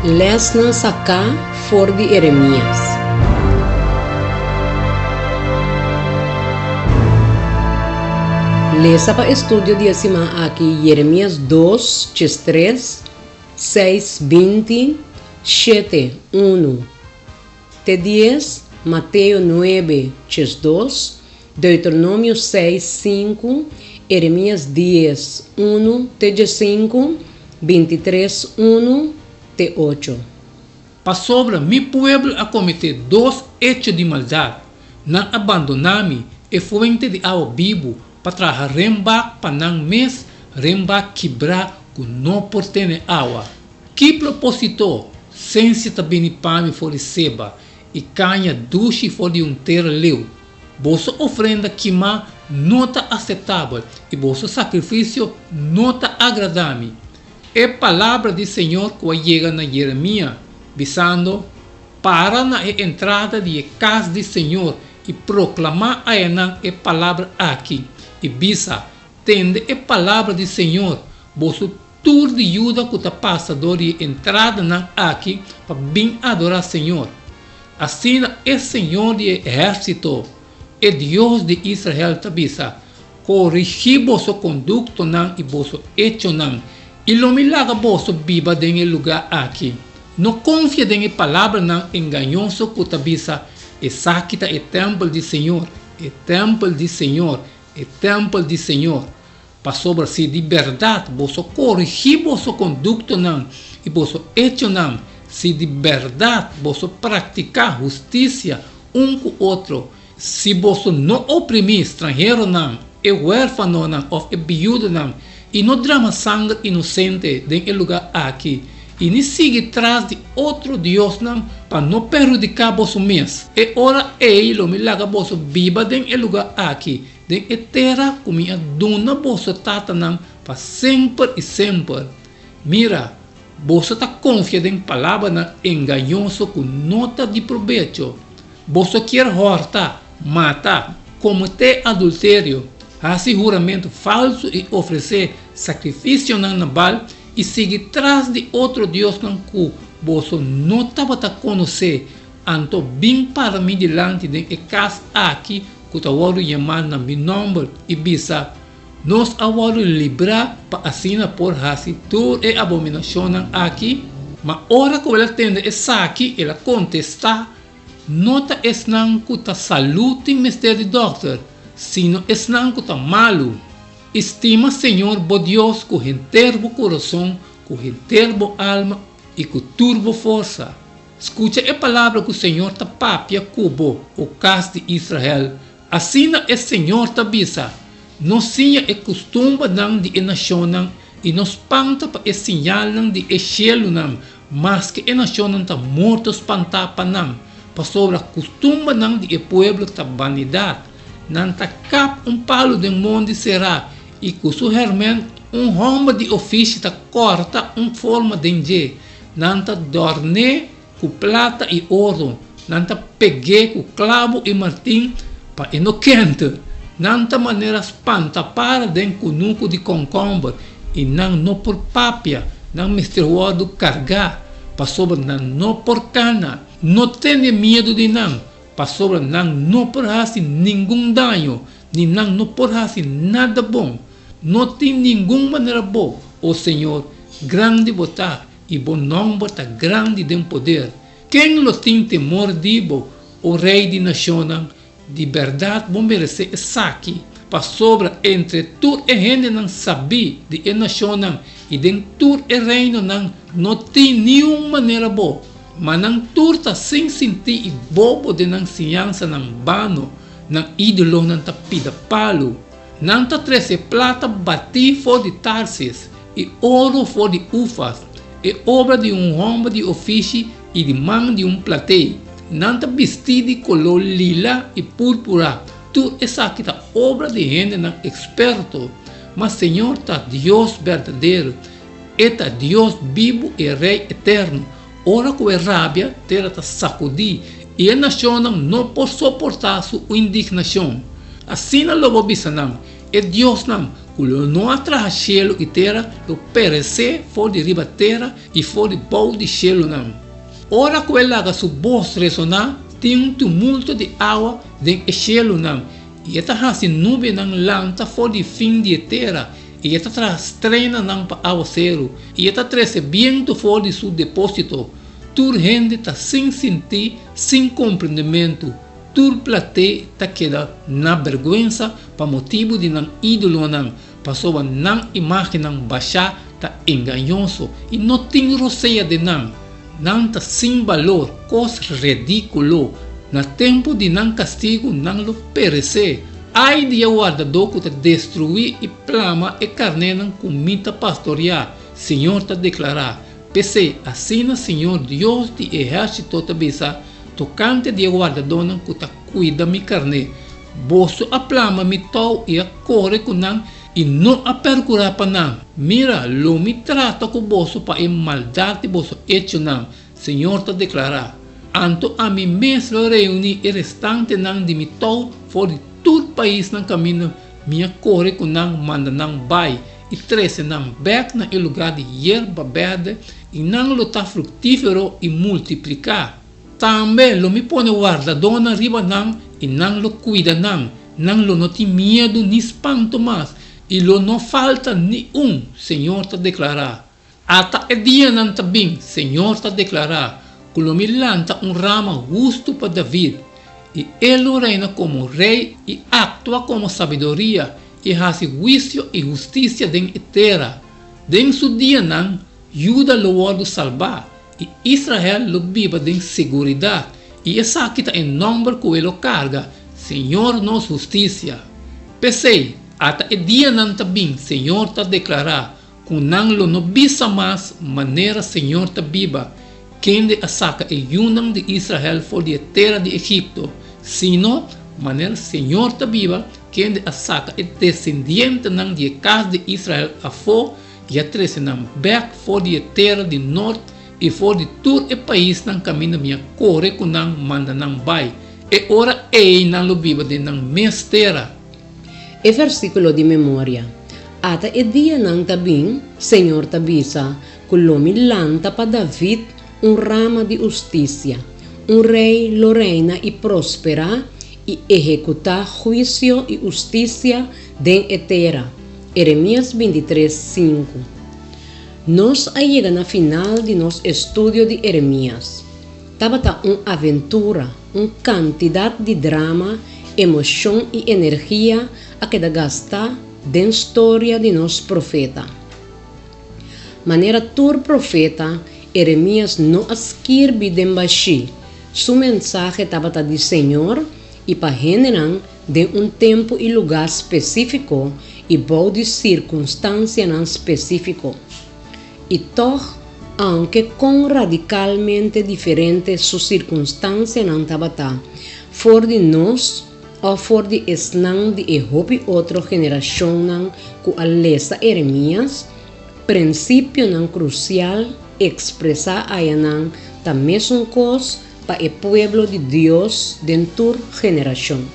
Lèsnan saká for di Eremías. Lesa pa estudio di e siman aki Jeremías dos, 13, seis, 20, shete, unu te dies, Mateo nuebe, 12, Deuteronomio seis, sinku, Eremías dies, unu te diesinku, 23, unu te ocho. Pasobra mi pueblo a kometé dos echo di maldat, nan a bandoná mi, e fuente di awa bibu, pa traha renbak pa nan mes, renbak kibrá ku no por tene awa. Ki propósito sensia ta bini pa mi for di Seba i kaña dushi for di un tera leu? Boso ofrenda kimá no ta aseptabel i boso sakrifisio no ta agradá mi. E palabra di señor ku a yega na Jeremia, bisando, Para na e entrada di e kas di señor i proklamá ayanan e palabra aki, i bisa, Tende e palabra di señor, boso tur di Juda ku ta pasa dor di e entradanan aki pa bin adorá señor. Asina e señor di e ehérsito, e Dios di Israel, ta bisa, Korigí boso konduktonan i boso echonan, i lo mi laga boso biba den e lugá aki. No konfia den e palabranan engañoso ku ta bisa, Esaki ta e tèmpel di señor, e tèmpel di señor, e tèmpel di señor! Pasobra si di bèrdat boso korigí boso konduktonan i boso echonan, si di bèrdat boso praktiká hustisia un ku otro, si boso no oprimí stranheronan, e huérfanonan òf e biudonan, i no drama sanger inosente den e lugá aki, i ni sigui tras di otro diosnan pa no perhudiká boso mes, e ora ei lo mi laga boso biba den e lugá aki, Den e tera ku mi a duna boso tatanan pa semper i semper. Mira, boso ta konfia den palabranan engañoso ku no ta di probecho. Boso kier hòrta, mata, kometé adulterio, hasi huramentu falsu i ofresé sakrifisionan na Baal i sigui tras di otro diosnan ku boso no tabata konosé, anto bin para mi dilanti den e kas aki ku ta wòrdu yamá na mi nòmber, i bisa, Nos a wòrdu librá pa asina por hasi tur e abominashonnan aki? Ma ora ku el a tende esaki, el a kontestá, No ta esnan ku ta salú tin mester di dòkter, sino esnan ku ta malu. I stima Señor bo Dios ku henter bo kurason, ku henter bo alma i ku tur bo forsa. Skucha e palabra ku señor ta papia ku bo, o kas di Israel. Asina e señor ta bisa, No siña e kustumbernan di e nashonnan i no spanta pa e siñalnan di e shelunan, maske e nashonnan ta morto spantá pa nan, pasobra kustumbernan di e pueblo ta banidat. Nan ta kap un palu den mondi será i ku su hèrmènt un hòmber di ofishi ta kòrta un forma den dje. Nan ta dòrn'é ku plata i oro, nan ta peg'é ku klabu i martin pa e no kente. Nan ta manera spantapara den kunuku di kònkòmber i nan no por papia, nan mester wòrdu kargá, pasobra nan no por kana. No tene miedu di nan, pasobra nan no por hasi ningun daño, ni nan no por hasi nada bon. No tin ningun manera bo, o Señor, grandi bo ta, i bo nòmber ta grandi den poder. Ken lo tin temor di bo, o Rei di nashonnan? Di bèrdat bo meresé esaki, pasobra entre tur e hendenan sabí di e nashonnan i den tur e reinonan no tin niun manera bo. Ma nan tur ta sin sintí i bobo den nan siñansanan bano, nan ídolonan ta pida palu. Nan ta trese plata batí for di Tarsis i oro for di Ufas, e obra di un hòmber di ofishi i di man di un platei. Nan ta bistí di koló lila i púrpura, tur esaki ta obra di hendenan eksperto. Ma Señor ta Dios berdadero, E ta Dios bibu i Rei eterno. Ora ku e rabia, tera ta sakudí, i e nashonnan no por soportá su indignashon. Asina lo bo bisa nan, E diosnan, ku lo no a traha shelu i tera lo peresé for di riba tera i for di bou di shelunan. Ora ku e laga su bos resoná, tin un tumulto di awa den e shelunan, i e ta hasi nubianan lanta for di fin di e tera, i e ta traha strenanan pa awaseru, i e ta trese bientu for di su depósito. Tur hende ta sin sintí, sin komprendementu. Tur platé ta keda na bèrgwensa pa motibu di nan ídolonan, pasobra nan imágennan bashá ta engañoso i no tin rosea den nan. Nan ta sin balor, kos redíkulo. Na tempu di nan kastigu nan lo peresé. Ai di e wardadó ku ta destruí i plama e karnénan ku mi ta pastoriá, Señor ta deklará. P'esei, asina Señor Dios di ehérsito ta bisa tokante di e wardadónan ku ta kuida mi karné, Boso a plama mi tou i a kore ku nan i no a perkurá pa nan. Mira, lo mi trata ku boso pa e maldat di boso echonan, Señor ta deklará. Anto ami mes lo reuní e restantenan di mi tou for di tur paisnan kaminda mi a kore ku nan manda nan bai i trese nan bèk na e lugá di yerba bèrdè, i nan lo ta fruktífero i multipliká. Tambe lo mi pone wardadónan riba nan, i nan lo kuida nan. Nan lo no tin miedu ni spantu mas, i lo no falta ni un, Señor ta deklará. Ata e dianan ta bin, Señor ta deklará, ku lo mi lanta un rama hustu pa David, i e lo reina komo rei i aktua komo sabiduria i hasi huisio i hustisia den e tera. Den su dianan Juda lo wòrdu salbá, i Israel lo biba den seguridat, i esaki ta e nòmber ku e lo karga, Señor nos hustisia. P'esei, ata e dianan ta bin, Señor ta deklará, Ku nan lo no bisa mas manera Señor ta biba, kende a saka e yunan di Israel for di e tera di Egipto, sino, manera Señor ta biba, kende a saka e desendientenan di e kas di Israel afó i a trese nan bèk for di e tera di nort i for di tur e paisnan kaminda mi a kore ku nan manda nan bai, e ora ei nan lo biba den nan mes tera. E versíkulo di memoria, Ata e dianan ta bin, Señor ta bisa, ku lo mi lanta pa David un rama di hustisia, un rei lo reina i prosperá i ehekutá huisio i hustisia den e tera. Eremías bintitres, sinku. Nos a yega na final di nos estudio di Eremías. Tabata un aventura, un kantidat di drama, emoshon i energia a keda gastá den storia di nos profeta. Manera tur profeta, Eremías no a skirbi den bashí, su mensahe tabata di Señor i pa hendenan den un tempu i lugá spesífiko i bou di sirkunstansianan spesífiko. I tòg, aunke kon radikalmente diferente su sirkunstansianan tabata for di nos òf for di esnan di e hopi otro generashonnan ku a lesa Eremías, prinsipionan krusial ekspresá ayanan ta mesun kos pa e pueblo di Dios den tur generashon.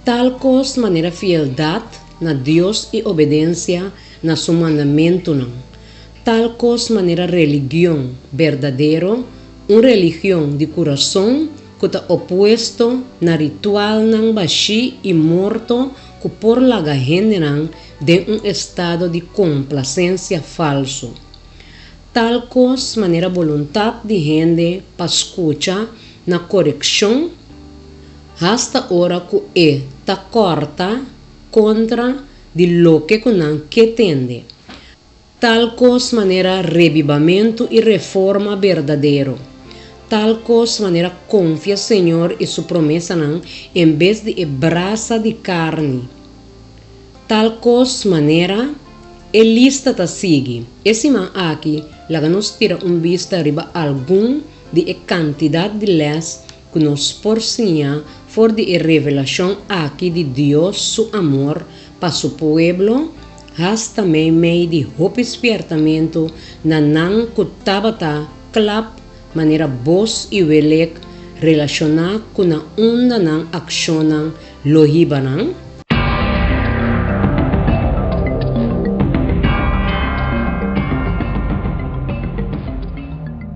Tal kos manera fieldat na Dios i obedensia na su mandamentunan. Tal kos manera religion berdadero, un religion di kurason ku ta opuesto na ritualnan bashí i morto ku por laga hendenan den un estado di komplasensia falsu. Tal kos manera boluntat di hende pa skucha na korekshon, hasta ora ku e ta kòrta kontra di loke ku nan ke tende. Tal kos manera rebibamentu i reforma berdadero. Tal kos manera konfia Señor i Su promesanan en bes di e brasa di karni. Tal kos manera E lista ta sigui. E siman aki laga nos tira un bista riba algun di e kantidat di lès ku nos por siña for di e revelashon aki di Dios su amor pa su pueblo, hasta meimei di hopi spièrtamentu na nan ku tabata klap manera bos i welek relashoná ku na unda nan akshonnan lo hiba nan?